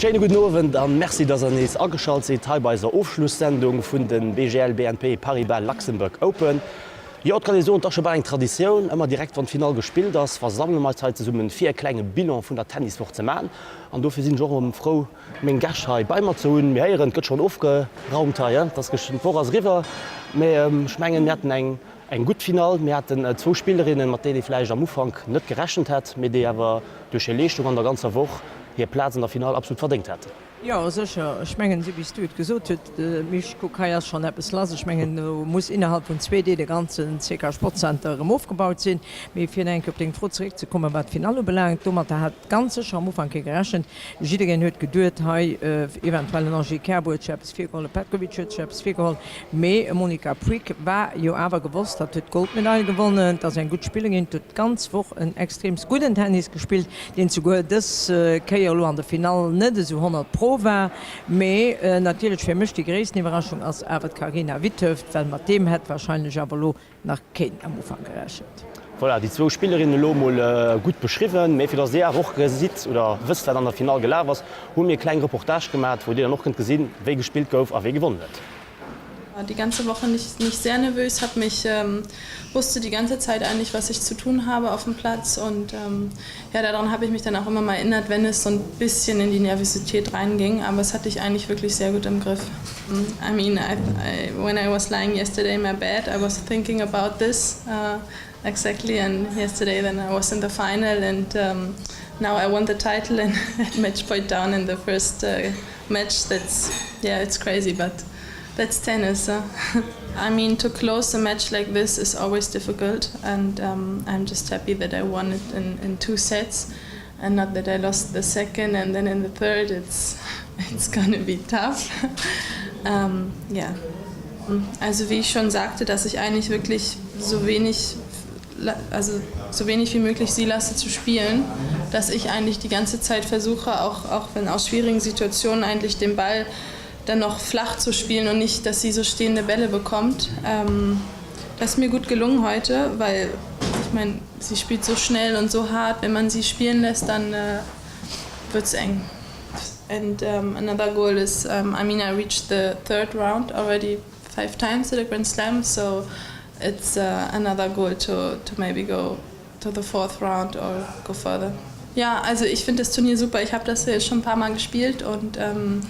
Schéine gudden Owend a Merci, dass der nees ageschalt sidd hei bei eiser Ofschlussendung vun de BGL BNP Paribas Luxembourg Open. Jo, et kann ee soen, et ass scho bal eng Traditioun, ëmmer direkt wann d'Finall gespillt ass, versammele mer eis hei zesummen, fir e klenge Bilan vun der Tenniswoch ze man. An dofir sinn ech och erëm frou, meng Gäscht hei bei mer ze hunn. Mir héieren, et gëtt schonn ofgeraumt hei, et ass geschwënn, d'Woch ass eriwwer, mä ech mengen, mir haten eng eng gutt Finall. Mir haten zwou Spillerinnen, mat deenen ee vläicht am Ufank net gerechent hätt, mä déi awer duerch hir Leeschtung an der ganzer Woch hir Plaz an der Finall absolut verdéngt hätten. Jo, sécher. Ech mengen, esou wéi s du et gesot huet, Misch, kuck, hei ass schonn eppes lass. Ech mengen, do muss innerhalb vun zwee Dee de ganzen CK Sportcenter erëm ofgebaut sinn. Mee fir nach eng Kéier op deng Fro zeréckzekommen, wat d'Finall ubelaangt, domatter hat ganz sécher am Ufank kee gerechent. Jiddereen huet geduet, hei eventuell en Angé Kerber huet sech eppes virgeholl, e Petkovic huet sech eppes virgeholl. Mee e Monica Puig war jo awer gewosst, hatt huet d'Goldmedail gewonnen, 't ass eng gutt Spillerin, 't huet d'ganz Woch en extreemst gudden Tennis gespillt. deen souguer dës Kéier elo an der Finall net esou 100 pro war. Mee natierlech fir mech déi gréissten Iwwerraschung ass awer d'Carina Witthöft, well mat deem hätt warscheinlech awer elo nach keen am Ufank gerechent. Voilà, déi zwou Spillerinnen elo mol gutt beschriwwen. Mee fir dass dir awer och gesitt oder wësst wat an der Finall gelaf ass, hu mir e kleng Reportage gemat, wou dir dann och kënnt gesinn, wéi gespillt gouf a wee gewonnen huet. Die ganze Woche nicht, nicht sehr nervös, habe mich ähm, wusste die ganze Zeit eigentlich, was ich zu tun habe auf dem Platz und ähm, ja, daran habe ich mich dann auch immer mal erinnert, wenn es so ein bisschen in die Nervosität reinging, aber es hatte ich eigentlich wirklich sehr gut im Griff. I mean I, I, when I was lying yesterday in my bed, I was thinking about this uh, exactly and yesterday then I was in the final and um, now I won the title and at match point down in the first uh, match that's yeah it's crazy but that's tennis uh. I mean to close a match like this is always difficult and um, I'm just happy that I won it in, in two sets and not that I lost the second and then in the third it's it's gonna be tough um, yeah also wie ich schon sagte dass ich eigentlich wirklich so wenig also so wenig wie möglich sie lasse zu spielen dass ich eigentlich die ganze Zeit versuche auch auch wenn aus schwierigen Situationen eigentlich den Ball dann noch flach zu spielen und nicht dass sie so stehende Bälle bekommt ähm, das ist mir gut gelungen heute weil ich meine sie spielt so schnell und so hart wenn man sie spielen lässt dann äh, wird es eng and um, another goal is um, I mean I reached the third round already five times to the Grand Slam so it's uh, another goal to, to maybe go to the fourth round or go further. Ja, also ich finde das Turnier super. Ich habe das ja schon ein paar Mal gespielt und ähm,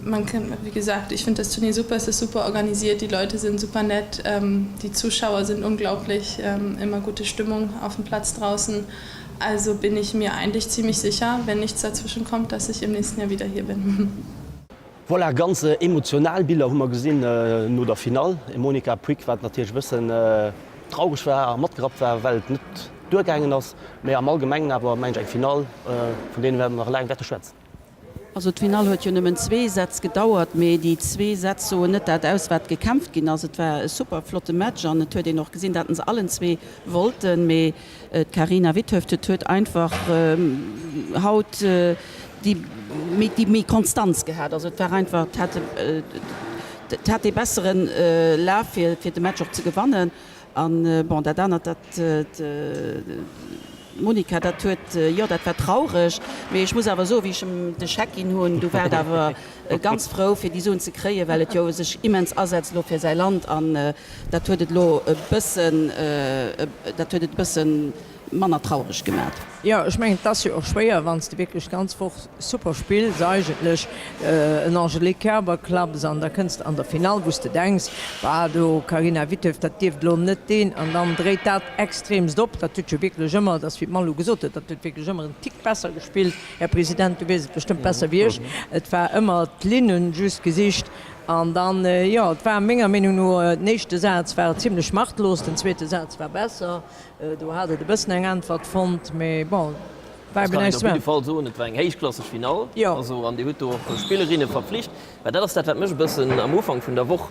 man kann, wie gesagt, ich finde das Turnier super, es ist super organisiert, die Leute sind super nett, ähm, die Zuschauer sind unglaublich, ähm, immer gute Stimmung auf dem Platz draußen. Also bin ich mir eigentlich ziemlich sicher, wenn nichts dazwischen kommt, dass ich im nächsten Jahr wieder hier bin. Voilà, ganz emotional Biller hu mer gesinn no der Finall. Monica Puig, wat natierlech e bëssen traureg war a matgerappt war, well et net duergaangen ass. Mee am Allgemengen awer mengen ech eng Finall, vun deene wäerte mer nach laang wäerte schwätzen. Also d'Finall huet jo nëmmen zwee Sätz gedauert, mee déi zwee Sätz soen net dat aus, wat gekämpft ginn ass. Et war e super flotte Match an et huet een och gesinn, dat se allen zwee wollten. Mee D'Carina Witthöft huet huet einfach haut déi méi déi méi Konstanz gehat. Also et war einfach, et hat et hat dee besseren Laf fir fir de Match och ze gewannen. An bon dat anert dat d'Monica dat huet jo dat war traureg, mee ech muss awer soen, wéi ech em de Scheck ginn hunn, du war et awer ganz frou fir déi Suen ze kréien, well et jo sech immens asetzt elo fir säi Land an Dat huet et elo e bëssen, dat huet et e bësse manner traureg gemat. Jo, ech mengen, et ass jo och schwéier, wann s de wierklech d'ganz Woch super spills, eigentlech en Angelique Kerber klapps an da kënns de an der Finall, wou s de denks, Bah, do Carina Witthöft, dat dierft elo net deen, an dann dréit dat extremst op. Dat huet jo wierklech ëmmer, dat ass wéi d'Malou gesot huet, dat huet wierklech ëmmer en Tick besser gespillt. Här President, du weess et bestëmmt besser wéi ech. Et war ëmmer d'Linnen just gesicht. An dann, jo, et war menger Meenung no, den éischte Saz war zimlech machtlos, den zweete Saz war besser, do hat et e bëssen eng Äntwert fonnt, mee bon, war eben näischt. Ech kann op jidde Fall soen, et war eng héichklasseg Finall, also, an Dir hutt do och Spillerinne verpflicht, well dat ass dat, wat mech e bëssen am Ufank vun der Woch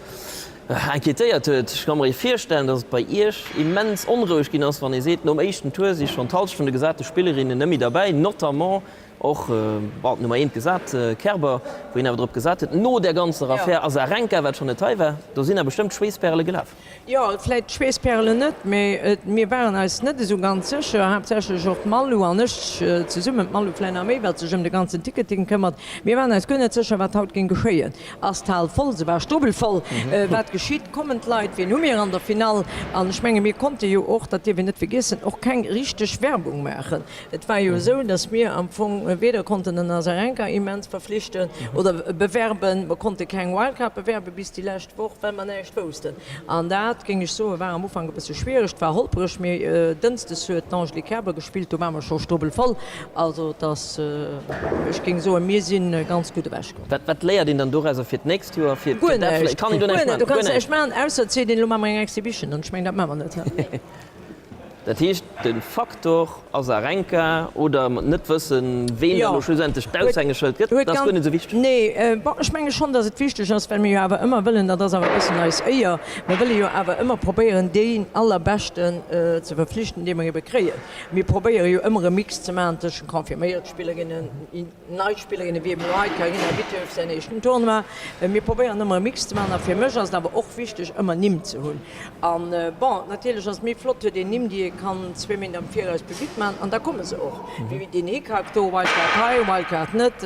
inquiétéiert huet. Ech ka mer virstellen, datt et bei Iech immens onroueg ginn ass, wann ee seet, nom éischten Tour si schonn d'Hallschent vun de gesate Spillerinnen net méi derbäi, notamment. Och bon, d'Nummer eent gesat, Kerber, wou hien awer drop gesat huet, no där ganzer Affär Azarenka, wat schonn net hei war, do sinn awer bestëmmt Schweesspärele gelaf. Jo, vläit d'Schweesspärelen net, mee mir waren eis net esou ganz sécher, haaptsächlech och d'Malou an ech zesummen, d'Malou vläit nach méi, wat sech ëm de ganzen Ticketing këmmert, mir waren eis guer net sécher, wat haut géing geschéien. Ass d'Hal voll? Se war strubbelvoll. Wat geschitt? Kommen d'Leit? Wien hu mir an der Finall? An ech menge mir konnte jo och, dat dierf een net vergiessen, och keng richteg Werbung maachen. Et war jo esou, datt mir am Fong weder konnten den Azarenka immens verflichten oder bewerben, mer konnte keng Wildcard bewerbe bis déi lescht Woch, well mer näischt woussten. An dat, géing ech soen, war am Ufank e bësse schwiereg. Et war holpereg, mee dënschdes huet d'Angelique Kerber gespillt, do war mer scho strubbelvoll. Also et ass, ech géing soen, mir si ganz gutt ewechkomm. Wat, wat léiert een dann dorauser fir d'nächst Joer? Fir, Guer näischt. Kann een do näischt maachen? Du kanns näischt maachen, ausser et seet een, elo maache mer eng Exhibition. An ech mengen, dat maache mer net. Dat heescht, de Faktor Azarenka oder net wëssen, ween dann elo schlussendlech d'Aushängeschëld gëtt, dat ass guer net esou wichteg. Nee, bon, ech menge schonn, datt et wichteg ass, well mir jo awer ëmmer wëllen, dat ass awer e bëssen eis Éier, mir wëlle jo awer ëmmer probéieren, deen Allerbeschten ze verflichten, dee mer ebe kréien. Mir probéiere jo ëmmer e Mix ze maachen tëschent confirméierte Spillerinnen, Nei Spillerinne wéi eben elo hei d'Carina Witthöft säin éischten Tournoi. Mir probéieren ëmmer e Mix ze maachen a fir mech ass et awer och wichteg ëmmer Nimm ze hunn. An bon, natierlech ass et méi flott, huet een Nimm déi ee kann zwee Méint am Viraus public maachen an da komme se och. Wéi deen Hickhack do, Wildcard hei, Wildcard net,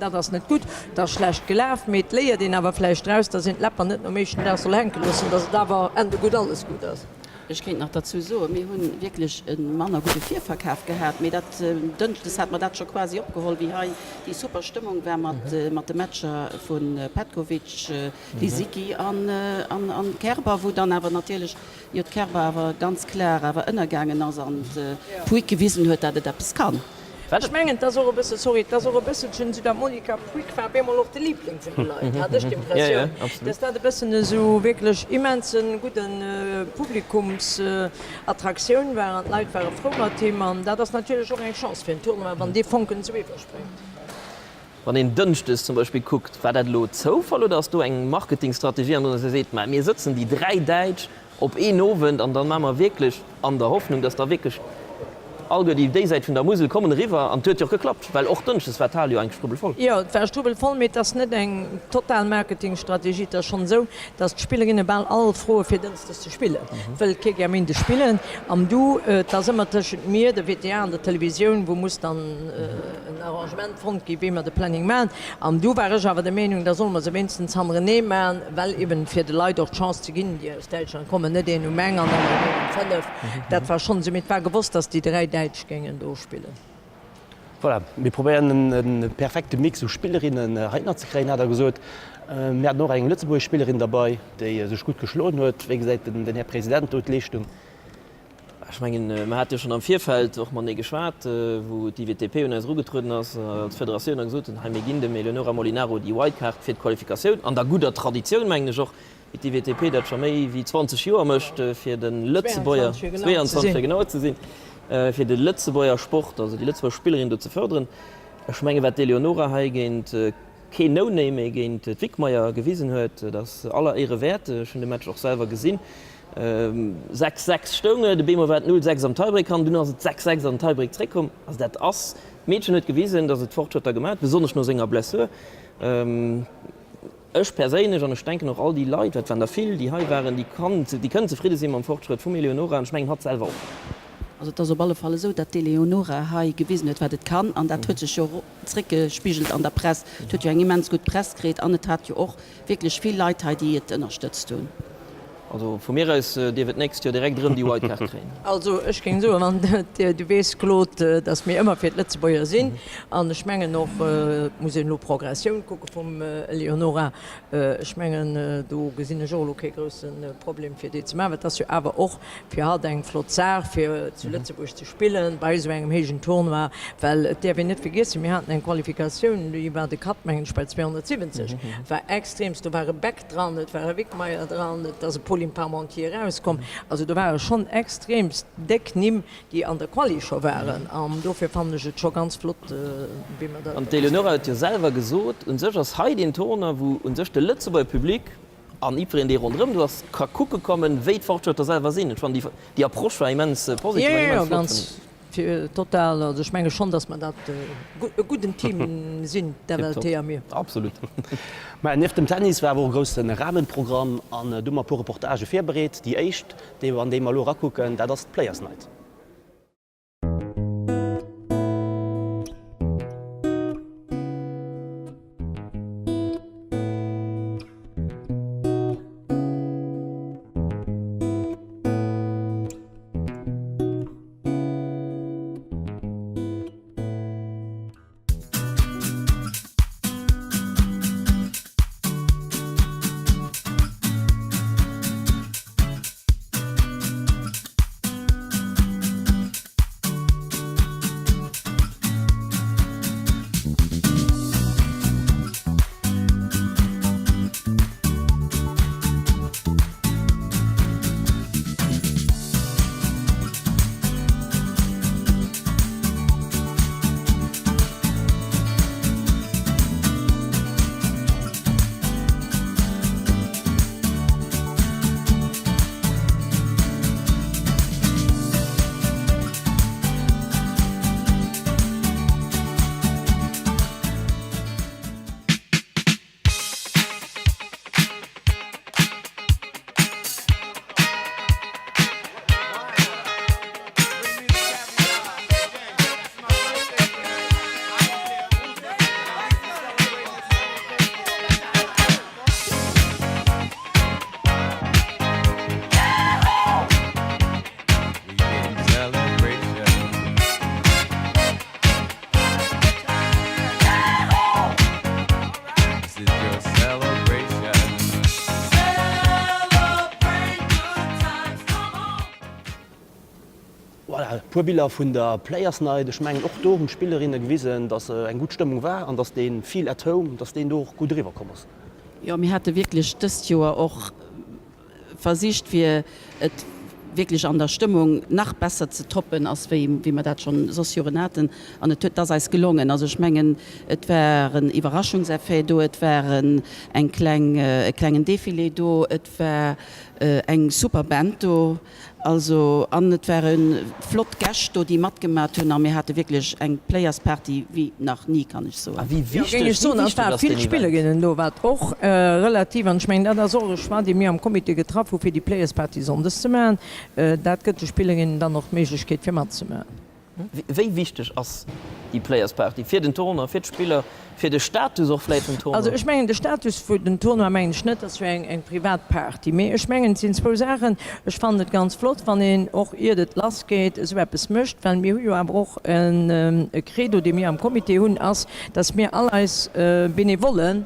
dat ass net gutt, dat ass schlecht gelaf, mee et léiert een awer vläicht draus, datt een d'Läpper net nom éischten Dag soll hänke loossen, datt et awer ende gutt alles gutt ass. Ech kéint nach derzou soen, mir hu wierklech e manner gudde Virverkaf gehat, mee dat Dënschdes hat mer dat scho quasi opgeholl, wéi hei déi super Stëmmung war mat de Matcher vu Petkovic, Lisicki an Kerber, wou dann awer natierlech jo d'Kerber awer ganz klar awer ënnergaangen ass an d'Puig gewisen huet, dat et eppes kann. Ech mengen, et ass och e bësse, sorry, et ass och e bësselchen esou, dat Monica Puig war op eemol och de Liebling vun de Leit, hat ech d'Impressioun, dass dat e bëssen esou wierklech immense gudde Publikumsattraktioun war an d'Leit ware frou mat him. An dat ass natierlech och eng Chance fir en Tournoi, wann dee Fonken esou iwwerspréngt. Wann een dënschdes zum Beispill kuckt, war dat elo Zoufall oder ass do eng Marketingstrategie an dass ee seet, mä mir sëtzen déi 3 Däitsch op een Owend an dann maache mer wierklech an der Hoffnung, dass da wierklech alleguer déi déi Säit vun der Musel kommen eriwwer. An et huet jo och geklappt, well och dënschdes war d'Hal jo eigentlech strubbelvoll. Jo, et war strubbelvoll, mee et ass net eng total Marketingstrategie. Et ass schonn esou, dass d'Spillerinne bal all froe fir dënschdes ze spillen, wëll kee gär méindes spillen. An du, et ass ëmmer tëschent mir, der WTA an der Televisioun, wou muss dann en Arrangement fonnt ginn, wéi mer de Planning maachen. An du war ech awer der Meenung, da solle mer se wéinstens hannerenee maachen, well eben fir de Leit och d'Chance ze ginn, déi aus Däitschland kommen, net een um eng an aneren een um 5. Dat war schonn esou. Mee et war gewosst, datt déi 3 Däitsch géingen do spillen. Voilà, mir probéieren e perfekte Mix u Spillerinnen hei ënnerzekréien, hat Der gesot. Mir haten och eng lëtzebuergesch Spillerin derbei, déi sech gutt geschloen huet. Wéi gesäit den Här President do d'Leeschtung? Ech mengen, mer hate jo schonn am Virfeld och matenee geschwat, wou d'IWTP un eis erugetrueden ass als Federatioun a gesot hunn, hei mir ginn dem Eleonora Molinaro déi Wildcard fir d'Qualifikatioun, an der gudder Traditioun, mengen ech och, wéi d'IWTP dat scho méi wéi 20 Joer mécht, fir de Lëtzebuerger, 22 fir genau ze sinn, fir de Lëtzebuerger Sport, also déi Lëtzebuerger Spillerinnen do ze fërderen. Ech mengen, wat d'Eleonora hei géint keen No-Name, mee géint d'Wickmayer gewisen huet, dat ass aller Éiere wäert. Ech hunn de Match och selwer gesinn. 6, 6 stoung et, op eemol war et 0, 6 am Tiebreak an dunn ass et 6, 6 an den Tiebreak zréckkomm. Also dat ass, d'Meedchen huet gewisen, datt et Fortschrëtter gemaach huet, besonnesch no senger Blessur. Ech perséinlech, an ech denken och all déi Leit, dat waren der vill, déi hei waren, déi kann, déi kënnen zefridde si mam Fortschrëtt vum Eleonora an ech mengen hatt selwer och. Also et ass op alle Fall esou, datt d'Eleonora hei gewisen huet, wat et kann an dat huet sech jo och zréckgespigelt an der Press. Et huet jo eng immens gutt Press kritt an et hat jo och wierklech vill Leit hei, déi et ënnerstëtzt hunn. Also vu mir aus dierf et d'nächst Joer direkt erëm déi Wildcard kréien. Also ech géing soen, an du weess Claude, datt mir ëmmer fir d'Lëtzebuerger sinn, an ech mengen och, et muss een elo d'Progressioun kucke vum Eleonora, ech mengen do gesinn ech och elo kee grousse Problem fir déi ze maachen, well et ass jo awer och fir hatt eng flott Saach fir zu Lëtzebuerg ze spillen bei esou engem héijen Tournoi, well et däerf een net vergiessen, mir haten eng Qualifikatioun, déi war de Cut mengen ech bei 270, war extreemst, do war e Beck dran, et war e Wickmayer dran, et ass e Pauline Parmentier erauskomm, also do ware schonn extreemst déck Nimm, déi an der Quali scho waren an dofir fannen ech et scho ganz flott, wéi mer dat. An d'Eleonora huet jo selwer gesot, u sech ass hei deen Tournoi, wou u sech de Lëtzebuerger Public an jiddwereen, dee ronderëm do ass, ka kucke kommen, wéi d'Fortschrëtter selwer sinn. Ech fannen, déi Approche war immens positiv an immens flott vun him. Fir total, also ech menge schonn, datt mer dat e gudden Team sinn, d'FLT a mir. Absolut. Mä nieft dem Tennis war awer och e grousse Rahmenprogramm an do hu mer e puer Reportagë virbereet. Déi éischt, déi an déi mer elo erakucken, dat ass d'Players Night. Voilà, e puer Biller vun der Players Night. Ech mengen och do hunn d'Spillerinne gewisen, dass eng gutt Stëmmung war an dass dee Feel at Home, dass deen do och gutt eriwwer komm ass. Jo, mir hate wierklech dëst Joer och versicht fir et wierklech an der Stëmmung nach besser ze toppen ass wéi wéi mer dat schonn soss Joren haten an et huet ass eis gelongen. Also ech mengen et war en Iwwerraschungseffet do, et war eng kleng e klengen Defilé do, et war eng super Band do. Also, an et ware flott Gäscht do, déi matgemat hunn a mir hate wierklech eng Players Party wéi nach ni, kann ech soen. A wéi Jo, géing wichteg, ech wéi soen. An et wichteg ware ass vill deen Event? Spillerinnen do, wat och relativ, an ech mengen, dat ass och e Choix, dee mir am Comité getraff hu fir déi Players Party sonndes ze maachen. Dat gëtt de Spillerinnen dann och d'Méiglechkeet fir matzemaachen. Wéi wichteg ass déi Players Party fir den Tournoi, fir d'Spiller, fir de Status och vläit vum Tournoi? Also ech mengen de Status vun den Tournoi mengen ech net, dat ass jo eng privat Party. Mee ech mengen et sinn zwou Saachen. Ech fannen et ganz flott, wann een och iert et lass geet esou eppes mécht, well mir hu jo awer och e Credo dee mir am Comité hunn, ass, datt mir all eis Benevollen,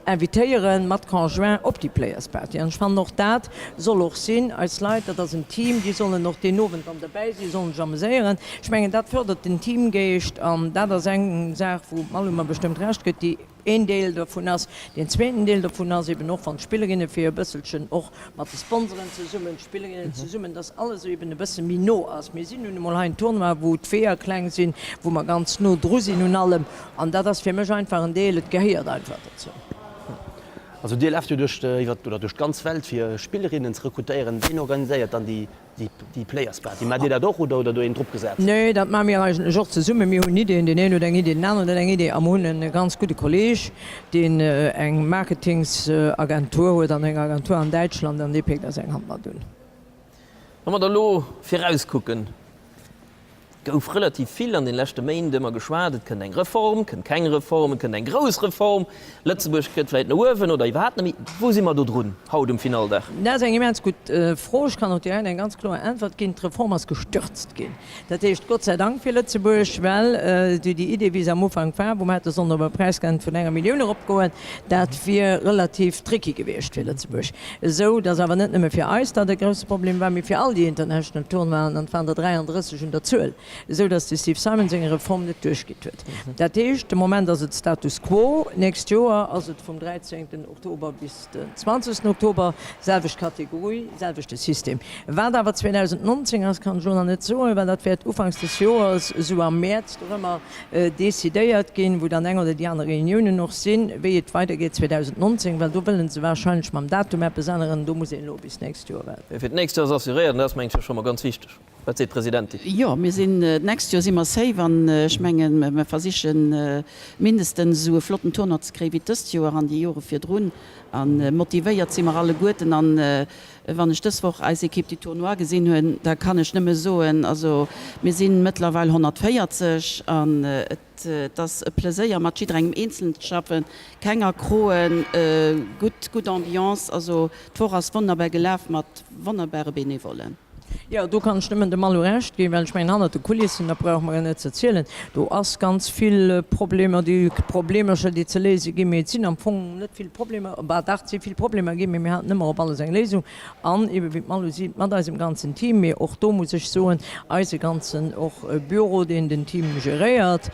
invitéieren mat Conjoint op déi Players Party an ech fannen och dat soll och sinn, eis Leit, dat ass en Team, déi sollen och deen Owend dann derbäi sinn, sollen sech ameséieren. Ech mengen dat fördert den Teamgeescht an dat ass eng Saach wou d'Malou mer bestëmmt Recht gëtt, déi een Deel dovun ass. Deen zweeten Deel dovun ass eben och wann d'Spillerinne fir e bësselchen och mat de Sponsoren zesummen, d'Spillerinnen zesummen, dass alles eben e bësse méi no ass. Mir sinn nun emol hei en Tournoi wou d'Weeër kleng sinn, wou mer ganz no dru sinn un allem. An dat ass fir mech einfach en Deel, et gehéiert einfach dozou. Also Dir laft jo duerch iwwer oder duerch d'ganz Welt fir Spillerinnen ze rekrutéieren. Ween organiséiert dann déi déi Players Party? Maacht Dir dat och oder hutt Der do een drop gesat? Nee, dat maache mir eigentlech och zesummen. Mir hunn Iddien, deen een huet eng Idee, den aneren huet eng Idee a mir hunn e ganz gudde Kolleeg, deen eng Marketingsagentur huet an eng Agentur an Däitschland an dee péckt eis eng Hand mat un. Wa mer da lo virauskucken, gouf relativ vill an den leschte Méint ëmmer geschwat, et kënnt eng Reform, kënnt keng Reform, et kënnt eng grouss Reform, Lëtzebuerg kënnt vläit no uewen oder iwwerhaapt net méi. Wou si mer do drun haut um Finaldag? Dat ass eng immens gutt Fro. Ech kann och direkt eng ganz kloer Äntwert ginn, D'Reform ass gestürzt ginn. Dat heescht, Gott sei Dank fir Lëtzebuerg, well déi Idee, wéi se am Ufank war, wou mer hätte sollen op e Präisgeld vun enger Millioun eropgoen, dat wier relativ tricky gewiescht fir Lëtzebuerg. Esou datt awer net nëmme fir eis dat e grousse Problem war, mee fir all déi international Tournoien, an et waren der 33 un der Zuel, esou datt de Steve Simon seng Reform net duerchkritt huet. Dat heescht, de Moment ass et Status quo, d'nächst Joer ass et vum 13 Oktober bis den 20 Oktober, selwecht Kategorie, selwechte System. Wat awer 2019 ass, kann ech elo nach net soen, well dat wäert ufanks des Joers, esou am Mäerz dorëmmer, decidéiert ginn, wou dann eng oder déi aner Reuniounen och sinn, wéi et weidergeet 2019, well do wëlle se wahrscheinlech mam Datum eppes änneren. Do muss een elo bis d'nächst Joer waarden. Fir d'nächst Joer ass assuréiert, an dat ass, mengen ech, jo scho mol ganz wichteg. Wat seet d'Presidentin? Jo, mir sinn, d'nächst Joer si mer safe an ech mengen, mer versiche mindestens esou e flotten Tournoi ze kréien wéi dëst Joer an déi Jore virdrun. A motivéiert si mer alleguerten. An wann ech dës Woch eis Équipe du Tournoi gesinn hunn, da kann ech nëmme soen, also mir si mëttlerweil 140 an et Et ass e Pleséier mat jidderengem Eenzelen ze schaffen, keng Accroen, gutt gutt Ambiance, also d'Woch ass wonnerbar gelaf mat wonnerbare Benevollen. Jo, do kann ech nëmmen dem Malou Recht ginn, well ech mengen hannert de Kulissen, dat brauche mer jo net ze erzielen, do ass ganz vill Problemer, déi Problemercher, déi ze léise ginn, mee et sinn am Fong net vill Problemer, bah dach, et si vill Problemer ginn, mee mir haten ëmmer op alles eng Léisung. An ebe wéi d'Malou seet, mat eisem ganzen Team, mee och do muss ech soen, eise ganzen och Büro, deen den Team geréiert,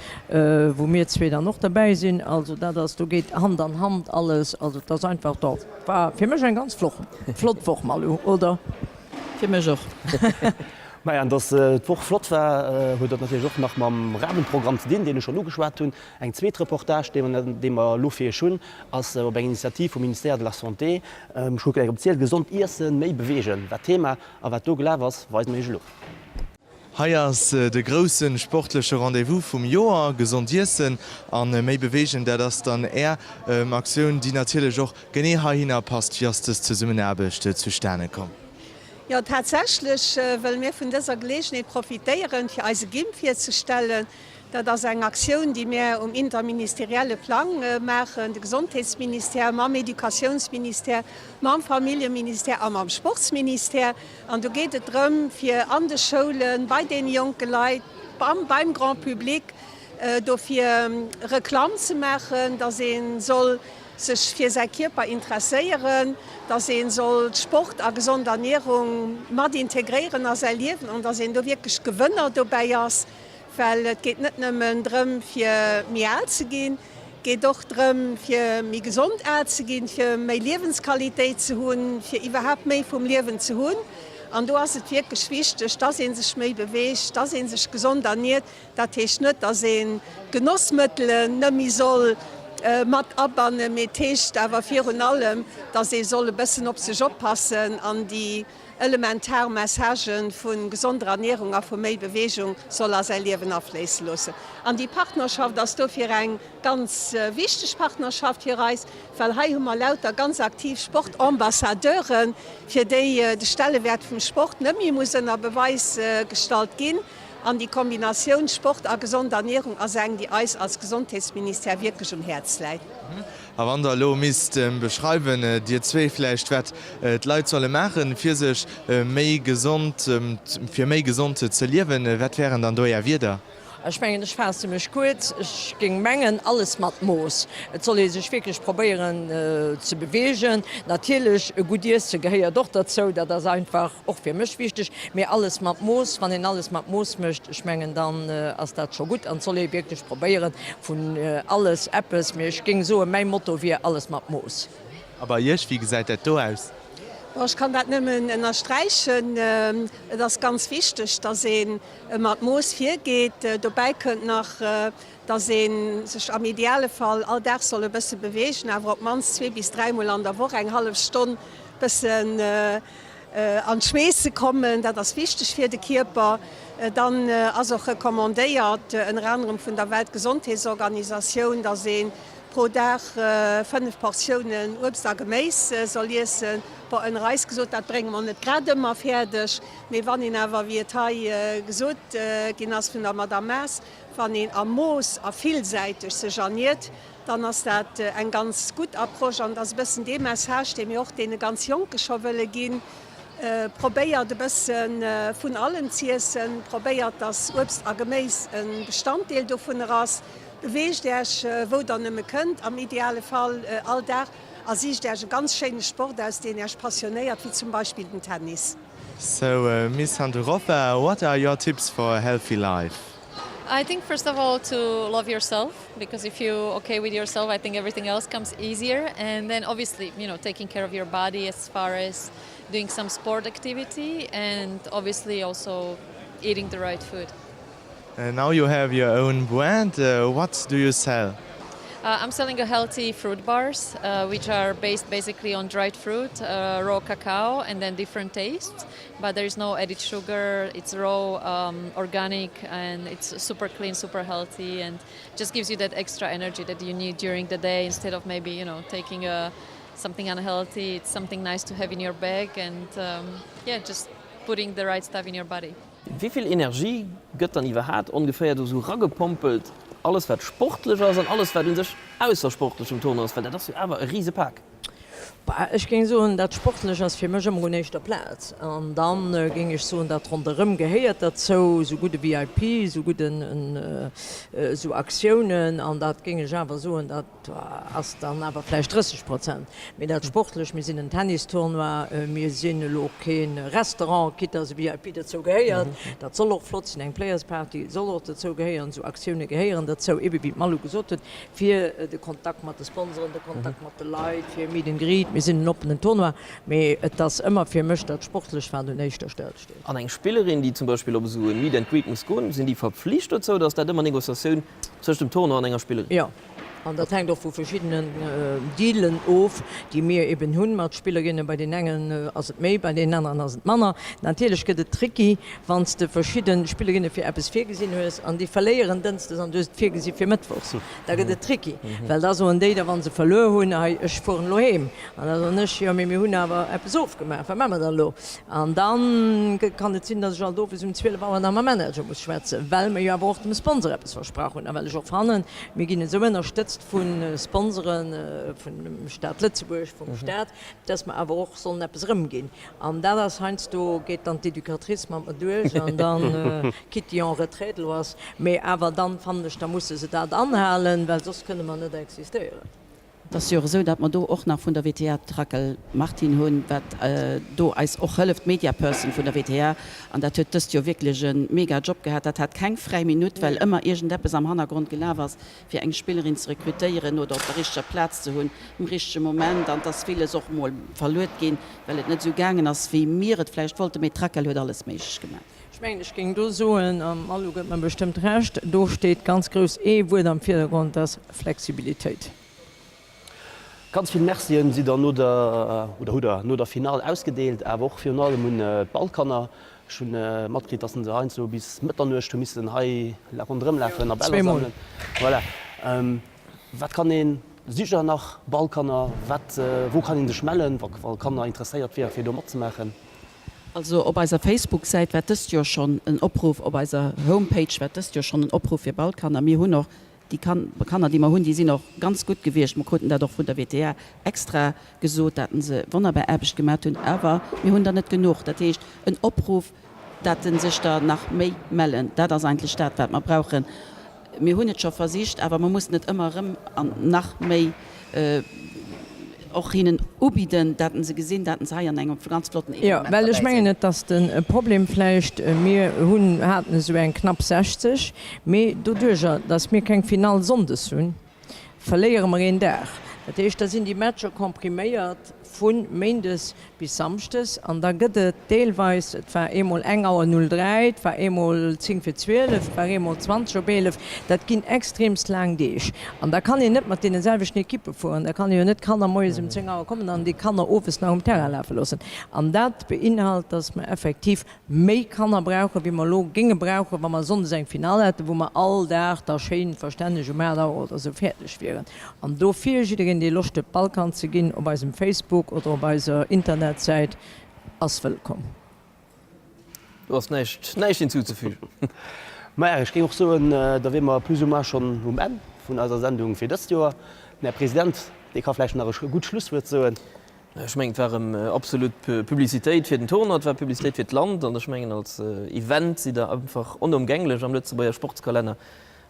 wou mir zwee dann och derbäi sinn, also dat ass, do geet Hand an Hand alles. Also et ass einfach, do war fir mech eng ganz flott, flott Woch, Malou, oder? Fir mech och. Maja, an dass d'Woch flott war, huet dat natierlech och nach mam Rahmenprogramm ze dinn, deen ech schonn ugeschwat hunn. Eng zweet Reportage, déi mer elo fir Iech hunn, ass op eng Initiativ vum Ministère de la Santé. Ech kucke gläich op d'Ziel, Gesond iessen, méi beweegen war d'Thema. A wat do gelaf ass, weise mer Iech elo. Hei ass de grousse sportleche Rendez-vous vum Joer, Gesond iessen a méi beweegen. Dat ass dann Är Aktioun, déi natierlech och genee heihinner passt. Wéi ass dës Zesummenaarbecht zustane komm? Jo, tatsächlech wëlle mir vun dëser Geleegenheet profitéieren, fir eise Gym virzestellen. Dat ass eng Aktioun, déi mär um interministerielle Plang maachen, de Gesondheetsministère mam Educatiounsministère, mam Familljeministère a mam Sportsministère. An do geet et drëm, fir an de Schoulen, bei deene jonke Leit, beim Grand public dofir Reklamm ze maachen, dass ee soll sech fir säi Kierper interesséieren, dass ee soll Sport a gesond Ernierung mat integréieren a säi Liewen an dass een do wierklech Gewënner dobäi ass. Well et geet net nëmmen drëm, fir méi al ze ginn, et geet och drëm, fir méi gesond al ze ginn, fir méi Liewensqualitéit ze hunn, fir iwwerhaapt méi vum Liewen ze hunn. An do ass et wierklech wichteg, dass ee sech méi beweegt, dass ee sech gesond erniert. Dat heescht net, dass een d'Genossmëttelen net méi soll mat abannen, mee et heescht awer virun allem, dass ee soll e bëssen op sech oppassen an déi elementar Messagen vu gesonder Ernierung a vu méi Beweegung soll a säi Liewen afléisse loossen. An déi Partnerschaft ass dofir eng ganz wichteg Partnerschaft fir eis, well hei hu mer lauter ganz aktiv Sportambassadeuren, fir déi de Stellewäert vum Sport net méi muss ënner Beweis gestallt ginn. An déi Kombinatioun Sport a gesond Ernierung ass eng, déi eis als Gesondheetsministère wierklech um Häerz läit. A wann Der elo misst beschreiwen, Dir zwee vläicht, wat d'Leit solle maachen, fir sech méi gesond, fir méi gesond ze liewen, wat wären dann do Är Wierder? Ech mengen, ech faasse mech kuerz, ech géing mengen, alles mat Mooss. Et soll ee sech wierklech probéieren ze beweegen. Natierlech, e gutt Iesse gehéiert och derzou, dat ass einfach och fir mech wichteg, mee alles mat Mooss. Wann een alles mat Mooss mécht, ech mengen, dann ass dat scho gutt. An et soll ee wierklech probéieren, vun alles eppes, mee ech géing soen, mäi Motto wier, alles mat Mooss. A bei Iech, wéi gesäit dat do aus? Bon, ech kann dat nëmmen ënnersträichen. Et ass ganz wichteg, dass ee mat Mooss virgeet. Dobäi kënnt nach, dass ee sech am ideale Fall all Dag soll e bësse beweegen, awer op d'mannst zwee bis dräimol an der Woch eng hallef Stonn bëssen An d'Schweesse kommen, dat ass wichteg fir de Kierper. Dann ass och recommandéiert, ënner anerem vun der Weltgesondheetsorganisatioun, dass ee pro Dag 5 Portiounen Uebst a Geméis soll iessen. Bon, ënner eis gesot, dat brénge mer net grad ëmmer fäerdeg. Mee wann een awer, wéi et hei gesot ginn ass vun der Madame Maas, wann een a Mooss a villsäiteg sech erniert, dann ass dat eng ganz gutt Approche an et ass e bëssen dee Message, dee mir och deene ganz Jonke scho wëlle ginn, Probéiert e bësse vun allem z'iessen, probéiert, dass Uebst a Geméis e Bestanddeel dovunner ass, beweegt Äech wou der nëmme kënnt, am ideale Fall all Dag, a sicht Äech e ganz schéine Sport aus, deen Äech passionéiert, wéi zum Beispill den Tennis. So Miss Handurova, what are your tips for a healthy life? I think first of all to love yourself because if you okay with yourself, I think everything else comes easier and then obviously you know taking care of your body as far as doing some sport activity and obviously also eating the right food. And now you have your own brand uh, what do you sell? I'm selling a healthy fruit bars, which are based basically on dried fruit, raw cacao and then different tastes. But there is no added sugar, it's raw, um, organic and it's super clean, super healthy and just gives you that extra energy that you need during the day instead of maybe, you know, taking a something unhealthy. It's something nice to have in your bag and um, yeah, just putting the right stuff in your body. Wéi vill Energie gëtt dann iwwerhaat ongeféier do sou ragepompelt, alles wat sportlech ass an alles wat un sech aussersportlech um Tournoi ass, well dat ass jo awer e Risepak? Bah, ech géing soen, dat Sportlech ass fir mech ëmmer un éischter Plaz. An da géing ech soen, dat ronderëm gehéiert derzou, esou gutt e VIP, esou gutt esou Aktiounen. An dat géing ech awer soen, dat ass dann awer vläicht 30 Prozent. Mee dat Sportlech, mir sinn en Tennistournoi, mir sinn elo kee Restaurant, quitte dass e VIP dozou gehéiert, dat soll och flott sinn, eng Players Party soll och dozou gehéieren, esou Aktioune gehéieren dozou, ebe wéi d'Malou gesot huet, fir de Kontakt mat de Sponsoren, de Kontakt mat de Leit, fir e Meet and Greet. Mir sinn en oppenen Tournoi, mee et ass ëmmer fir mech dat Sportlecht, wat un éischter Stell steet. An eng Spillerin, déi zum Beispill op esou e Meet and Greet muss goen, sinn déi verpflicht dozou oder ass dat ëmmer Negociatioun tëscht dem Tournoi an enger Spillerin? Jo, an dat hänkt och vu verschiddenen Dealen of, déi mir eben hunn mat Spillerinnen. Bei deenen engen ass et méi, bei deenen aneren ass et manner. Natierlech gëtt et tricky, wann s de verschidde Spillerinne fir eppes virgesinn hues an déi verléieren dënschdes an du hues et virgesi fir mëttwochs. Da gëtt et tricky, well da soen déi da, wa se verluer hunn, hei ech fueren elo heem. An da soen ech, jo mee mir hunn awer eppes ofgemaach, wat maache mer dann elo? An da kann et sinn, datt ech alt owes um 12 Auer nach mam Manager muss schwätzen, well mer jo awer och dem Sponsor eppes versprach hunn a well ech och fannen, mir ginn esou ënnerstëtzt vu Sponsoren, vun dem Stad Lëtzebuerg, vum Staat, datt mer awer och sollen eppes erëmginn. An dat ass heiansdo, geet dann d'Educatrice mat mer duerch an dann, quitte déi en retraite elo ass, mee awer dann fannen ech, da musse se dat anhalen, well soss kënne mer net existéieren. Et ass jo och esou, datt mer do och nach vun der WTA d'Raquel Martin hunn, wat do eis och hëlleft, d'Media-Person vun der WTA. An dat huet dëst Joer wierklech e mega Job gehat. Dat hat keng fräi Minutt, well ëmmer iergendeppes am Hannergrond gelaf ass, fir eng Spillerin ze rekrutéieren oder op der richteger Plaz ze hunn um richtege Moment. An et ass villes och emol verluet ginn, well et net esou gaangen ass, wéi mir et vläicht wollten. Mee d'Raquel huet alles méiglech gemaach. Ech mengen, ech géing do soen, an d'Malou gëtt mer bestëmmt Recht, do steet ganz grouss ee Wuert am Virdergrond, dat ass Flexibilitéit. Ganz vill Mercien sidd der no der, oder hutt der no der Finall ausgedeelt, awer och virun allem un d'Ballkanner. Ech hunn matkritt, dass se heiansdo bis Mëtternuecht hu missen hei ronderëm lafen a Bäller sammelen. Voilà. Wat kann ee sicher nach Ballkanner, wat, wou kann ee sech mellen, wa Kanner interesséiert wieren, fir do matzemaachen? Also op eiser Facebook-Säit war dëst Joer schonn en Opruff, op eiser Homepage war dëst Joer schonn en Opruff fir Ballkanner. Mir hunn och déi Kanner, déi mer hunn, déi sinn och ganz gutt gewiescht. Mer kruten dat och vun der WTA extra gesot, datt se wonnerbar Aarbecht gemat hunn. Awer mir hunn der net genuch. Dat heescht, en Opruff, dat en sech der nach méi mellen, dat ass eigentlech dat, wat mer brauchen. Mir hunn et scho versicht, awer mer mussen et ëmmer erëm an nach méi och hinnen ubidden, dat se gesinn, dat se hei an engem ganz flotten Jo, Evenement well ech derbäi mengen, sinn. et ass de Problem vläicht, mir hunn, haten esou eng knapp 60, mee doduerjer, datt mir keng Finall sonndes hunn, verléiere mer een Dag. Dat heescht, da sinn déi Matcher kompriméiert vu méindes bis samschdes an da gëtt et deelweis, et war eemol eng Auer 03, et war eemol 10 fir 12, et war eemol 20 op 11, dat ginn extremst laang Deeg. An da kann een net mat deene selwechten Ekippe fueren. Da kann ee jo net d'Kanner moies um 10 Auer kommen an déi Kanner owes nach um Terrain lafe loossen. An dat beinhalt, dass mer effektiv méi Kanner brauchen, wéi mer elo géinge brauchen, wa mer sonndes eng Finall hätten, wou mer all Dag da schéin verstänneg um 8 Auer oder esou fäerdeg wieren. An dofir, jiddereen, dee Loscht huet, Ballkand ze ginn, op eisem Facebook oder op eiser Internetsäit, ass wëllkomm. Do ass näischt, näischt hinzuzefügen. Maja, ech géing och soen, da wier mer plus ou moins schonn um Enn vun eiser Sendung fir dëst Joer. Den Här President, dee ka vläicht nach e gutt Schlusswuert soen. Ech mengen, et war erëm absolut Publicitéit fir den Tournoi, et war Publicitéit fir d'Land an ech mengen, als Event sidd Der einfach onëmgänglech am Lëtzebuerger Sportskalenner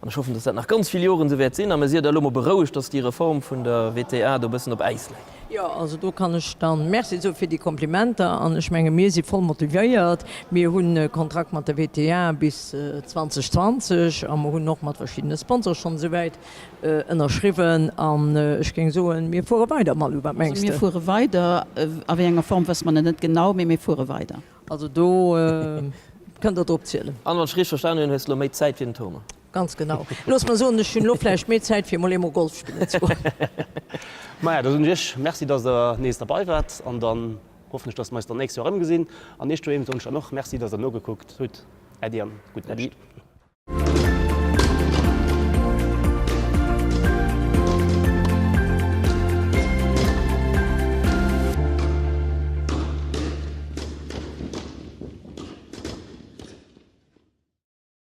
an ech hoffen, dass dat nach ganz vill Joren esou wäert sinn. A mir sidd da elo mol berouegt, dass déi Reform vun der WTA do e bëssen op Äis läit. Jo, also do kann ech dann Merci soe fir déi Komplimenter an ech menge mir si voll motivéiert. Mir hunn e Kontrakt mat der WTA bis 2020 a mer hunn och mat verschiddene Sponsore schonn esouwäit Ënnerschriwwen an ech géing soen, mir fuere weider. Malou, wat mengs de? Also mir fuere weider. A wéi enger Form wësse mer nach net genau, mee mir fuere weider. Also do kënnt Der drop zielen. An wann ech richteg verstanen hunn, hues de elo méi Zäit fir den Tournoi? Ganz genau. Looss mer soen, ech hunn elo vläicht méi Zäit fir emol eemol Golf spillen ze goen. Maja, da soen ech iech Merci, dass der nees derbei waart an dann hoffen ech, dass mer eis dann nächst Joer erëmgesinn. An iech doheem soen ech dann och Merci, dass der nogekuckt hutt. Äddi an gutt Nuecht.